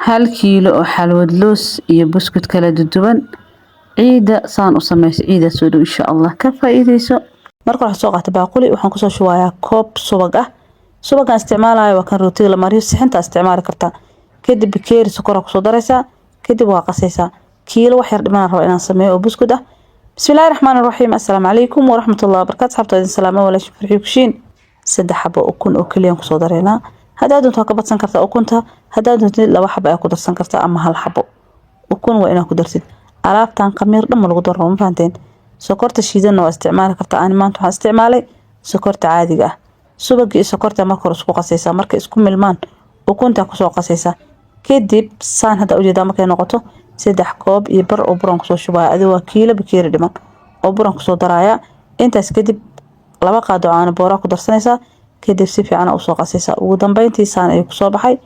1 kiilo oo xalwad loos iyo buskud kala duwan. Ciida saan u sameyso, ciida soo dhow, insha Allah ka faa'iideyso. Marka waxaan soo qaatay baaquli, waxaan kusoo shubayaa koob subag ah. Subagan isticmaalayo waa kan rootiga la mariyo, sixinta isticmaali kartaa. Kadib bakeeri sokor kusoo daraysaa, kadib waa qasaysaa. Kiilo wax yar dhiman rabo inaan sameeyo oo buskud ah. Bismillaahi raxmaani raxiim. Assalaamu calaykum waraxmatullahi wabarakaatu. Asxaabta, idin salaamo, walaasha Farxiyo Kushiin. 3 xabo ukun oo kaliya kusoo dareynaa. Haddaad doonto waa ka badsan kartaa ukunta, haddaad doontid 2 xabo ayaa ku darsan kartaa ama 1 xabo ukun waa inaad ku dartid. Alaabtan khamiir dhan ma lagu daro, ma fahanteen? Sokorta shiidanna waa isticmaali kartaa. Ani maanta waxaan isticmaalay sokorta caadiga ah. Subagii iyo sokorta marka hore isku qasaysaa, markay isku milmaan ukunta kusoo qasaysaa. Kadib saan hadda ujeedaa markay noqoto, 3.5 koob oo buran kusoo shubaya. Adiga waa kiilo bakeeri dhiman oo buran kusoo daraya. Intaas kadib 2 qaado caano booraa ku darsanaysaa, kadib si fiican usoo qasaysaa. Ugu dambeyntii saan ayuu kusoo baxay.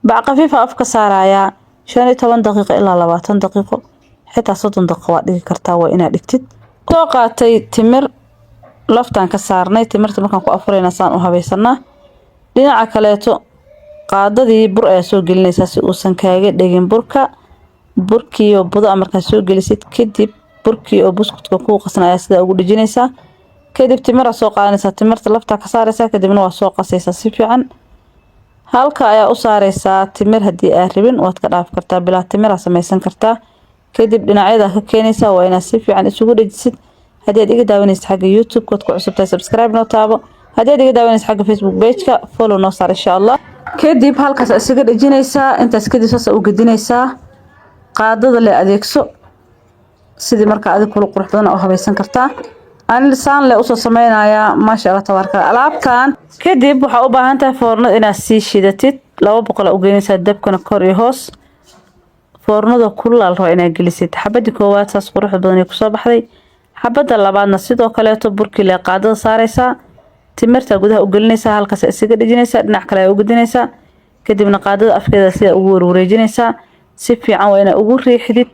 Bac khafiifa afka saarayaa, 15 daqiiqo ilaa 20 daqiiqo, xitaa 30 daqiiqo waa dhigi kartaa, waa inaad dhigtid. Soo qaatay timir, laftaan ka saarnay. Timirta markaan ku afurayna saan u habaysanaa. Dhinaca kaleeto qaadadii bur ayaa soo gelinaysaa si uusan kaaga dhegin burka. Burkii oo budo markaa soo gelisid, kadib burkii oo buskudka kuu qasan ayaa sidaa ugu dhejinaysaa. Kadib timira soo qaadanaysaa, timirta laftaa ka saaraysaa, kadibna waa soo qasaysaa si fiican. Halka ayaa u saaraysaa timir. Haddii aad rabin waad ka dhaafi kartaa, bilaa timiraa samaysan kartaa. Kadib dhinacyada ka keenaysaa, waa inaad si fiican isugu dhejisid. Haddii aad iga daawanaysid xagga YouTube, kood ku cusubtahay, subscribe noo taabo. Haddii aad iga daawanaysid xagga Facebook page-ka, follow noo saar, insha Allah. Kadib halkaas isaga dhejinaysaa. Intaas kadib saas u gedinaysaa. Qaadada le adeegso, sidii markaa adig kula qurux badan u habaysan kartaa. Ani saan le usoo sameynayaa, maasha Allah tabaaraka. Alaabtan kadib waxaa u baahan tahay foornada inaad sii shidatid. 200 u geynaysaa dabkana, kor iyo hoos. Foornada kululaal raba inaad gelisid. Xabadii koowaad saas quruxda badan ay kusoo baxday. Xabadda labaadna sidoo kaleeto, burkii lee qaadada saaraysaa, timirta gudaha u gelinaysaa, halkaas isaga dhejinaysaa, dhinac kale ayaa u gedinaysaa. Kadibna qaadada afkeeda sida ugu warwareejinaysaa. Si fiican waa inaad ugu riixdid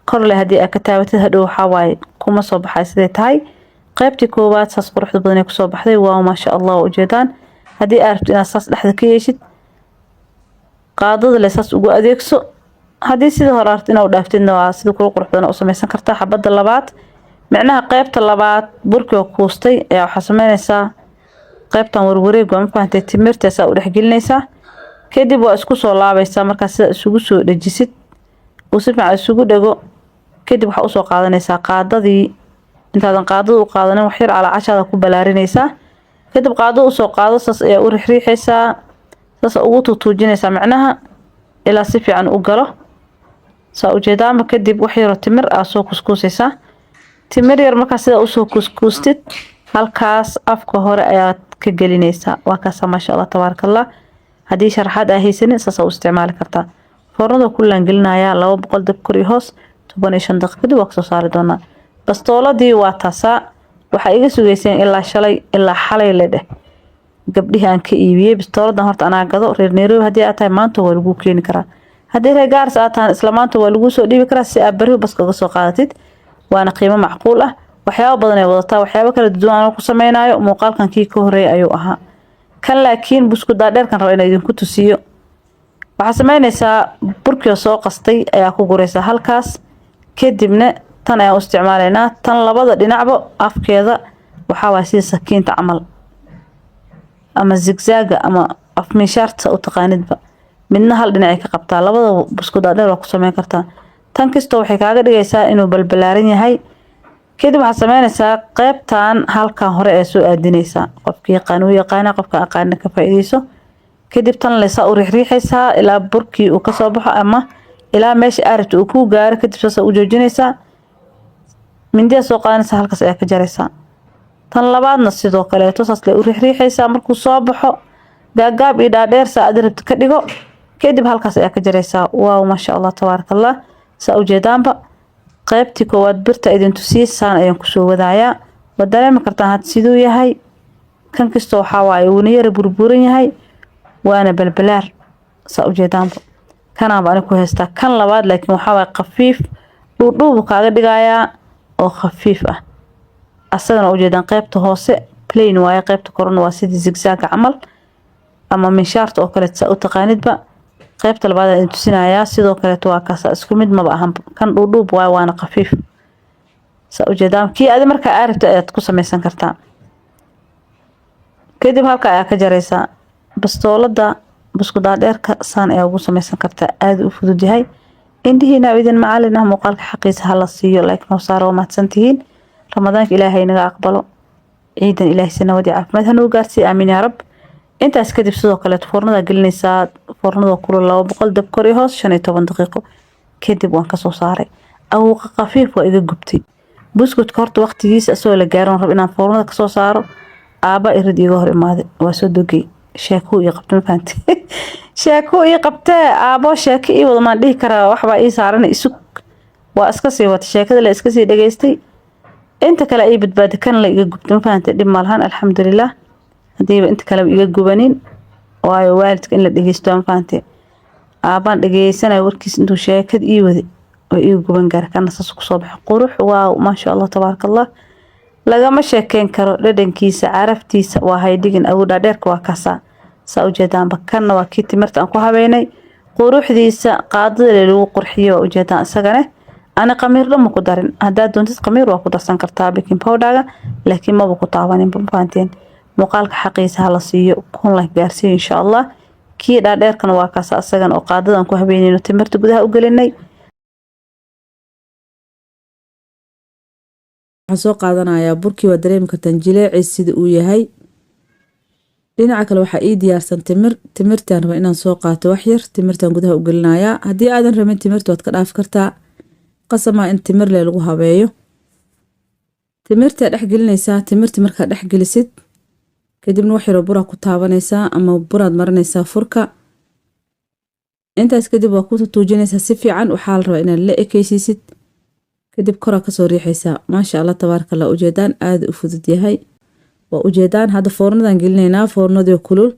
korle. Haddii aad ka taabatid, hadhow waxaa waaye kuma soo baxay siday tahay. Qaybtii koowaad saas quruxda badan ay kusoo baxday. Waa maasha Allah, waa ujeedaan. Haddii aad rabtid inaad saas dhexda ka yeeshid, qaadada le saas ugu adeegso. Haddii sida hore rabtid inaad u dhaaftidna, waa sida kula qurux badan u samaysan kartaa. Xabadda labaad, micnaha qaybta labaad, burkii oo kuustay ayaa waxaa sameynaysaa qaybtan warwareeg, waa ma fahantay? Timirtaasaa u dhexgelinaysaa, kadib waa isku soo laabaysaa. Markaa sida isugu soo dhejisid, uu si fiican isugu dhego, kadib waxaa usoo qaadanaysaa qaadadii. Intaadan qaadada u qaadanin, wax yar calaacashaada ku balaarinaysaa. Kadib qaadada usoo qaado, saas ayaa u riixriixaysaa, saas ugu tuutuujinaysaa, macnaha ilaa si fiican u galo, saa ujeedaanba. Kadib wax yaroo timir aa soo kuskuusaysaa. Timir yar markaa sidaa usoo kuskuustid, halkaas afka hore ayaad ka gelinaysaa. Waa kaasa, maasha Allah tabaaraka Allah. Haddii sharaxaad aa haysanin, saasaa u isticmaali kartaa. Foornada kullaan gelinayaa, 200 dab kor iyo hoos, 15 daqiiqo kadib waa kasoo saari doonaa. Bastooladii waa taasaa. Waxaa iga sugayseen ilaa shalay, ilaa xalay le dheh, gabdhihii aan ka iibiyey bistooladan. Horta anaa gado. Reer Nairobi haddii aad tahay, maanta waa lagu keeni karaa. Haddii reer Gaaris aad tahay, isla maanta waa laguu soo dhiibi karaa si aad beri baska uga soo qaadatid. Waana qiimo macquul ah. Waxyaabo badan ay wadataa, waxyaabo kala duwan anoo ku sameynayo. Muuqaalkan kii ka horeeyay ayuu ahaa kan, laakiin buskud dhaadheerkan raba inaan idinku tusiyo. Waxaa sameynaysaa, burkii soo qastay ayaa ku guraysaa halkaas. Kadibna tan ayaan u isticmaalaynaa. Tan labada dhinacba afkeeda waxaa waaya sida sakiinta camal ama zigzaga ama afmiishaarta u taqaanidba. Midna hal dhinacay ka qabtaa. Labada buskud dhaadheer waa ku sameyn kartaa. Tan kastoo waxay kaaga dhigaysaa inuu balbalaaran yahay. Kadib waxaad sameynaysaa, qeybtan halkan hore ee soo aadinaysaa. Qofki yaqaan uu yaqaana, qofka aqaana ka faa'iideyso. Kadib tan leysaa u riixriixaysaa ilaa burkii uu kasoo baxo ama ilaa meesha aad rabto uu kuu gaaro. Kadib saasa u joojinaysaa, mindiyaa soo qaadanaysaa, halkaas ayaa ka jaraysaa. Tan labaadna sidoo kaleeto saas lee u riixriixaysaa. Markuu soo baxo, gaagaab iyo dhaadheer saa aad rabto ka dhigo, kadib halkaas ayaa ka jaraysaa. Waaw, maasha Allah tabaaraka Allah. Saa ujeedaanba, qaybtii koowaad birta idin tusiyey, saan ayaan kusoo wadayaa. Waad dareemi kartaan had siduu yahay. Kan kastoo waxaa waaye wuuna yara burburan yahay, waana balbalaar, saa ujeedaanba. Kanaanba ani ku haystaa kan labaad, laakiin waxaa waaye khafiif, dhuudhuubu kaaga dhigayaa oo khafiif ah. Asagana ujeedaan, qaybta hoose plain waaye, qaybta korona waa sidii zigzaga camal ama minshaarta oo kale, saa u taqaanidba. Qaybta labaad aan tusinayaa sidoo kaleeto waa kaasa, isku mid maba ahan. Kan dhuudhuub waay, waana khafiif. Saa ujeedaan, kii adi markaa aa rabto ayaad ku samaysan kartaa. Kadib halka ayaa ka jaraysaa bastoolada. Buskud dhaadheerka saan ayaa ugu samaysan kartaa, aada u fudud yahay. Indhihiina idin macalin ah. Muuqaalka xaqiisa hala siiyo, like noo saaro. Waa mahadsantihiin. Ramadaanka Ilaahay naga aqbalo, ciidan Ilaahay si nabad iyo caafimaad hanuu gaarsiiyo, aamin yaa rab. Intaas kadib sidoo kaleeto foornada gelinaysaa, foornada kulul 200, dab kor iyo hoos, 15 daqiiqo kadib waan kasoo saaray. Awuuqa khafiif waa iga gubtay buskudka. Horta waqtigiisa asagoo la gaaron rab inaan foornada kasoo saaro, aaba irid iiga hor imaaday. Waa soo dogay, sheeko ii qabtay. Ma fahanti? Sheeko ii qabtee aabo, sheeko ii wada maan dhihi karaa, waxbaa ii saaran, isug. Waa iska sii wata sheekada, la iska sii dhageystay. Inta kale ay badbaadi, kan la iga gubtay. Ma fahantay? Dhib malahan, alxamdulilah, hadiiba inta kale iga gubanin, waayo waalidka in la dhegeysto. Ma fahantay? Aabaan dhegeysanaya warkiis intuu sheekada ii waday oo iga guban gaara. Kana saas kusoo baxay, qurux, waaw, maasha Allah, tabaaraka Allah, lagama sheekeyn karo dhadhankiisa, caraftiisa waa haydhigin. Awow dhaadheerka waa kaasaa, saa ujeedaanba. Kanna waa kii timirta aan ku habeynay, quruxdiisa qaadada lagu qurxiyey waa ujeedaan. Isagane ani qamiir dhan ma ku darin. Haddaad doontid qamiir waa ku darsan kartaa, baking powderga, laakiin maba ku taabanin. Ma fahanteen? Muuqaalka xaqiisa hala siiyo, 1000 like gaarsiiyo insha Allah. Kii dhaadheerkana waa kaasa isagan oo qaadadan ku habeynayno, timirta gudaha u gelinay. Waxaan soo qaadanayaa burkii, waa dareemi kartaan jileeciis sida uu yahay. Dhinaca kale waxaa ii diyaarsan timir. Timirtaan raba inaan soo qaato wax yar, timirtaan gudaha u gelinayaa. Haddii aadan rabin timirta waad ka dhaafi kartaa, qasamaa in timir le lagu habeeyo. Timirtaa dhex gelinaysaa. Timirta markaad dhex gelisid kadibna wax yaroo buraa ku taabanaysaa ama buraad marinaysaa furka. Intaas kadib waa ku tuujinaysaa si fiican. Waxaa la rabaa inaad la ekeysiisid, kadib koraa kasoo riixaysaa. Maasha Allah, tabaaraka Allah, ujeedaan, aada u fudud yahay, waa ujeedaan. Hadda foornadan gelinaynaa, foornadii kulul,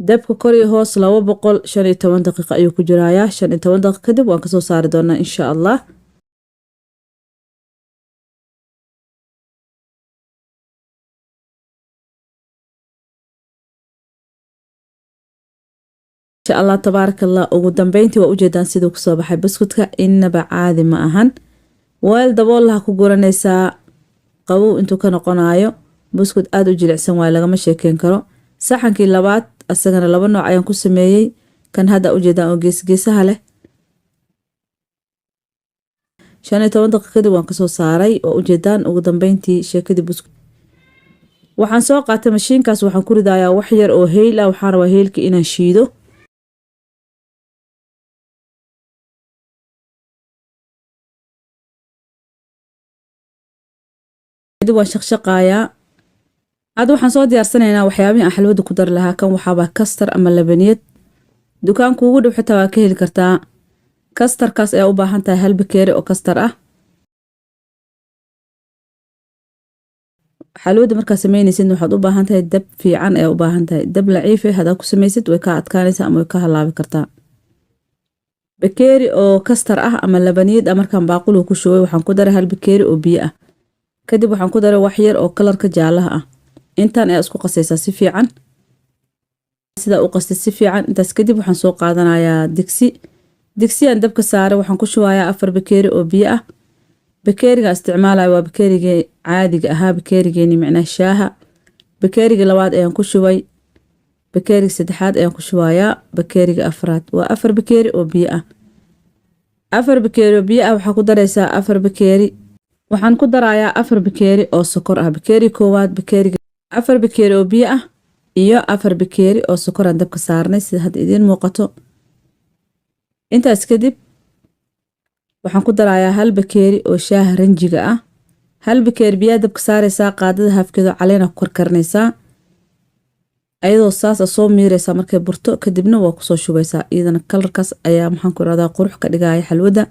dabka kor iyo hoos, 200, 15 daqiiqo ayuu ku jirayaa. 15 daqiiqo kadib waan kasoo saari doonaa insha Allah. Insha Allah, tabaaraka Allah. Ugu dambeyntii waa ujeedaan siduu kusoo baxay buskudka, inaba caadi ma ahan. Weel daboolaha ku guranaysaa qabow intuu ka noqonayo. Buskud aada u jilicsan waaye, lagama sheekeyn karo. Saxankii labaad asagana laba nooc ayaan ku sameeyey, kan hadda ujeedaan oo geesgeesaha leh. 15 daqiiq kadib waan kasoo saaray, waa ujeedaan. Ugu dambeyntii sheekadii buskud, waxaan soo qaatay mashiinkaas, waxaan ku ridayaa wax yar oo heyl ah. Waxaan rabaa heylka inaan shiido. Kadib waan shaqshaqaayaa. Hadda waxaan soo diyaarsanaynaa waxyaabihii aan xalwada ku dari lahaa. Kan waxaabaa kastar ama labaniyad, dukaanku ugu dhow xitaa waa ka heli kartaa. Kastarkaas ayaa u baahan tahay, hal bakeeri oo kastar ah. Xalwada markaa sameynaysid waxaad u baahan tahay dab fiican ayaa u baahan tahay. Dab laciif ah haddaad ku samaysid way kaa adkaanaysaa ama way ka halaabi kartaa. Bakeeri oo kastar ah ama labaniyad ah markaan baaquliga ku shubay, waxaan ku daray hal bakeeri oo biyo ah. Kadib waxaan ku daray wax yar oo kalarka jaalaha ah. Intaan ayaa isku qasaysaa si fiican. Sidaa u qastay si fiican. Intaas kadib waxaan soo qaadanayaa digsi. Digsiyaan dabka saaray, waxaan ku shubayaa 4 bakeeri oo biyo ah. Bakeeriga isticmaalaya waa bakeerigii caadiga ahaa, bakeerigeeni micnaha shaaha. Bakeeriga labaad ayaan ku shubay, bakeeriga saddexaad ayaan ku shubayaa, bakeeriga afraad. Waa 4 bakeeri oo biyo ah. 4 bakeeri oo biyo ah waxaa ku daraysaa 4 bakeeri. Waxaan ku darayaa 4 bakeeri oo sokor ah. Bakeeri koowaad, bakeeriga, 4 bakeeri oo biyo ah iyo 4 bakeeri oo sokor aan dabka saarnay, sida hadda idiin muuqato. Intaas kadib waxaan ku darayaa hal bakeeri oo shaaha ranjiga ah. Hal bakeeri biyaa dabka saaraysaa, qaadada haafkeeda caleena ku karkarinaysaa, ayadoo saas ah soo miiraysaa. Markay burto kadibna waa kusoo shubaysaa. Iyadana kalarkaas ayaa, maxaan ku irahdaa, qurux ka dhigaya xalwada.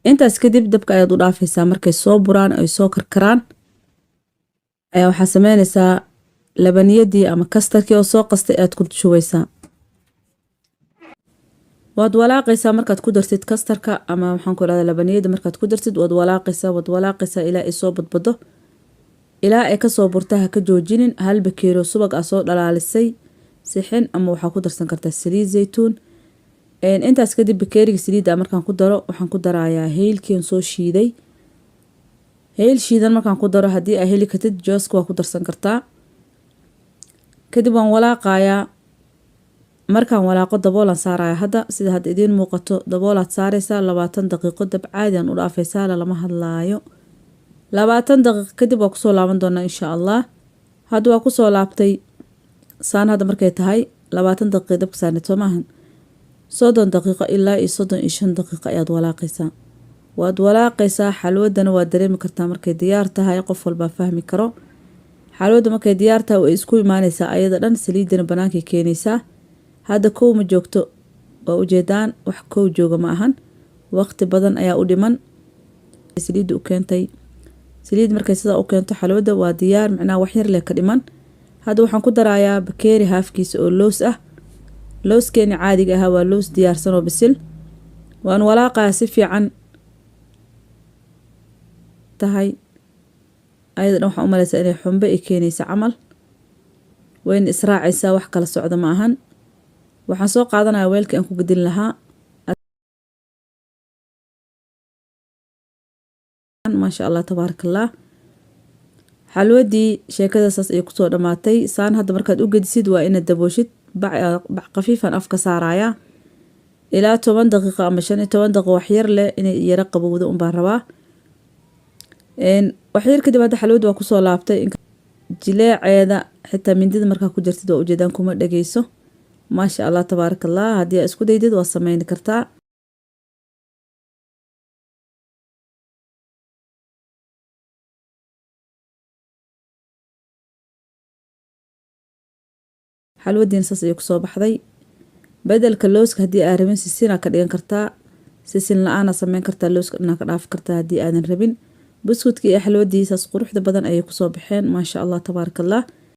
Intaas kadib dabka ayaad u dhaafaysaa. Markay soo buraan ay soo karkaraan ayaa waxaa sameynaysaa labaniyadii ama kastarkii oo soo qastay ayaad ku shubaysaa, waad walaaqaysaa. Markaad ku dartid kastarka ama, maxaan ku irahdaa, labaniyada markaad ku dartid, waad walaaqaysaa, waad walaaqaysaa ilaa ay soo badbado, ilaa ay kasoo burta ha ka joojinin. Hal bakeero subag ah soo dhalaalisay, sixin ama waxaa ku darsan kartaa saliid zaytuun. Intaas kadib bakeeriga saliidda markaan ku daro, waxaan ku darayaa heylkii soo shiiday. Heyl shiidan markaan ku daro, haddii aa heli kartid jooska waa ku darsan kartaa. Kadib waan walaaqayaa. Markaan walaaqo, daboolaan saaraya. Hadda sida hadda idiin muuqato, daboolaad saareysaa 20 daqiiqo, dab caadian u dhaafaysaa, lalama hadlaayo. 20 daqiiqo kadib waa kusoo laaban doonaa, insha Allah. Hadda waa kusoo laabtay. Saan hadda markay tahay, 20 daqiiqa dabka saarneed, soo maahan? 30 daqiiqo ilaa iyo 35 daqiiqo ayaad walaaqaysaa. Waad walaaqaysaa. Xalwadana waad dareemi kartaa markay diyaar tahay, qof walbaa fahmi karo. Xalwadda markay diyaar tahay, way isku imaaneysaa ayada dhan, saliidana banaankay keenaysaa. Hadda kow ma joogto, waa ujeedaan, wax kow jooga ma ahan, waqti badan ayaa u dhiman. Saliidda u keentay, saliid markay sidaa u keento, xalwadda waa diyaar, macnaha wax yar leh ka dhiman. Hadda waxaan ku darayaa bakeeri haafkiisa oo loos ah. Looskeeni caadiga ahaa waa loos diyaarsan oo bisil. Waan walaaqayaa si fiican tahay. Ayada dhan waxaan u maleysaa inay xumbe ay keenaysa camal, wayna israacaysaa, wax kala socda ma ahan. Waxaan soo qaadanayaa weelkii aan ku gedin lahaa. Maasha Allah, tabaaraka Allah. Xalwadii sheekada saas ayay kusoo dhamaatay. Saan hadda markaad u gedisid, waa inaad dabooshid. Bac khafiifan afka saarayaa ilaa 10 daqiiqo ama 15 daqiiqo, wax yar leh inay yaro qabowdo unbaan rabaa. Wax yar kadib hadda xalwada waa kusoo laabtay. Jileeceeda xitaa mindida markaa ku jirtid, waa ujeedaan, kuma dhageyso. Maasha Allah, tabaaraka Allah. Haddii aa isku daydid, waa sameyni kartaa. Xalwadiina saas ayay kusoo baxday. Bedelka looska haddii aa rabin, sisinaa ka dhigan kartaa, sisin la-aana sameyn kartaa, looska dhanaa ka dhaafi kartaa haddii aadan rabin. Buskudkii iyo xalwadii saas quruxda badan ayay kusoo baxeen. Maasha Allah, tabaaraka Allah.